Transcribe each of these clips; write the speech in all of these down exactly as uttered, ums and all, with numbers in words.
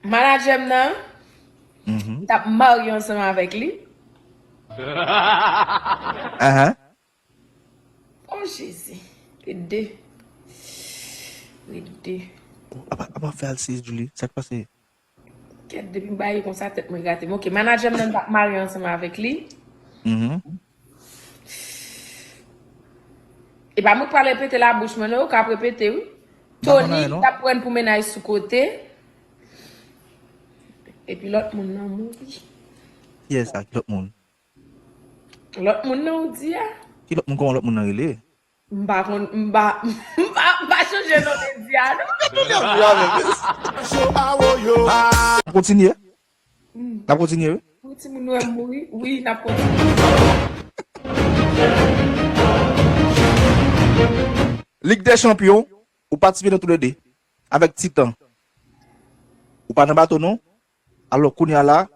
Manadjè m nan, m t ap marye ansanm avèk li. Ahan. Oh Jezi. Ede. Ede. Apa, apa fè al sezi Julie? Sa k pase? Kèt, depi m bay konsa, tèt mwen grate m. Ok, manadjè m nan, m t ap marye ansanm avèk li. Mhm. E pa mwen k pral repete labouch mwen, non, yo k ap repete, wi. Tony, t ap pran pou mennaj sou kote. Epi lòt moun nan mouri. Kiyès sa? Ki lòt moun? Lòt moun nan ou di a? Ki lòt moun? Kòman lòt moun nan rele? M pa konn, m pa, m pa, m pa chonje non te di a, non. N ap kontinye? N ap kontinye, wi? Pou timoun wè m mouri, wi, n ap kontinye. Lig dè Chanpyon, ou patisipe nan toulède avèk Titan. Ou pa nan bato, non? Alò, kounye a la,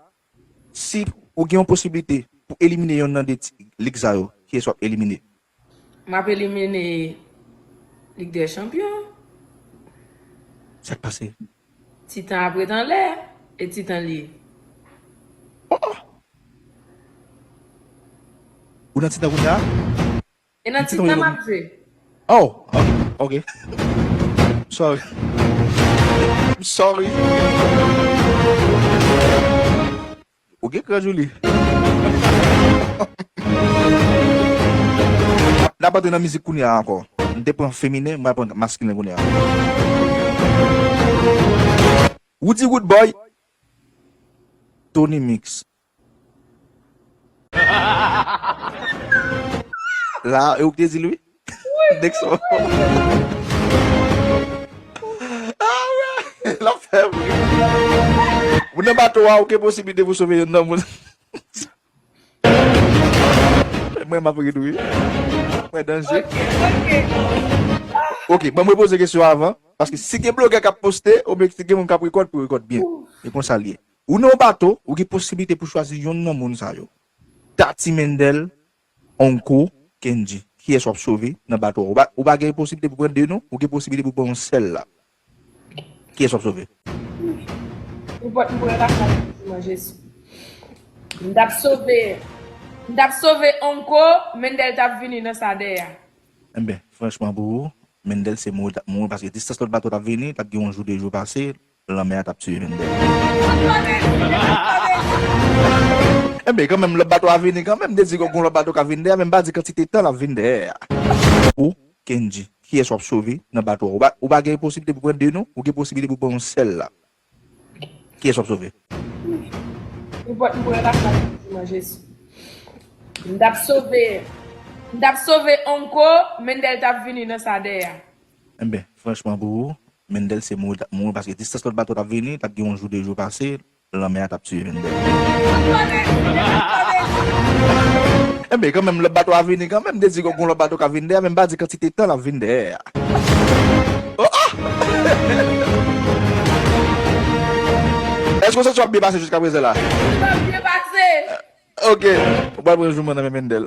si ou gen yon posiblite pou elimine yonn nan de ti- lig sa yo, kiyès w ap elimine? M ap elimine Lig dè Chanpyon. Sa k pase? Titan ap ret anlè, e Titan li ye. Oh, oh. Ou nan Titan kounye a? E nan Titan m ap jwe. Oh, oh, ok. Sorry. I'm sorry. Ou gen kran, Julie. N ap antre nan mizik kounye a ankò. M te pran feminen, m pral pran maskilen kounye a. Roody Roodboy, Tony Mix. La, e ou ki te di l, wi? Nèg sa. Ah, wè. L ap fè m ri. Ou nan bato a, ou gen posiblite pou sove yonn nan moun. Mwen, m ap ri tou, wi. Mwen danje. Ok, ban m repoze kesyon avan. Paske si gen blogè k ap poste, oubyen si gen moun k ap rekòd, pou rekòd byen. E konsa l ye. Ou nan yon bato, ou gen posiblite pou chwazi yonn nan moun sa yo. Tati Mendel, Onko, Kendji. Kiyès w ap sove nan bato a? Ou pa, ou pa gen posiblite pou pran de non, ou gen posiblite pou pran yon sèl la. Kiyès w ap sove? Nenpòt moun pran lakay, mwen Jezi. M t ap sove, m t ap sove Onko, Mendel t ap vini nan sa dèyè a. Enben, franchman pou ou, Mendel se mouri t ap mouri paske distans lòt bato t ap vini, t ap gen yon jou de jou pase, lanmè a t ap tiye Mendel. Enben, kanmenm, lòt bato a vini kanmenm, m te di gon lòt bato k ap vin dèyè, men m pa di kantite tan l ap vin dèyè a. Ou, Kendji, kiyès w ap sove nan bato a? Ou pa, ou pa gen posiblite pou pran de non, ou gen posiblite pou pran yon sèl la. Kiyès w ap sove? Nenpòt moun pran lakay, mwen Jezi. M t ap sove, m t ap sove Onko, Mendel t ap vini nan sa dèyè a. Enben, franchman pou ou, Mendel se mouri t ap mouri paske distans lòt bato t ap vini, t ap gen yon jou de jou pase, lanmè a t ap tiye Mendel. Enben, kanmenm, lòt bato a vini kanmenm, m te di gon lòt bato k ap vin dèyè, men m pa di kantite tan l ap vin dèyè a. Oh, oh! Èske w santi w ap byen pase jiska prezan la? M ap byen pase. Ok. Ou pral pran jouman nan men Mendel.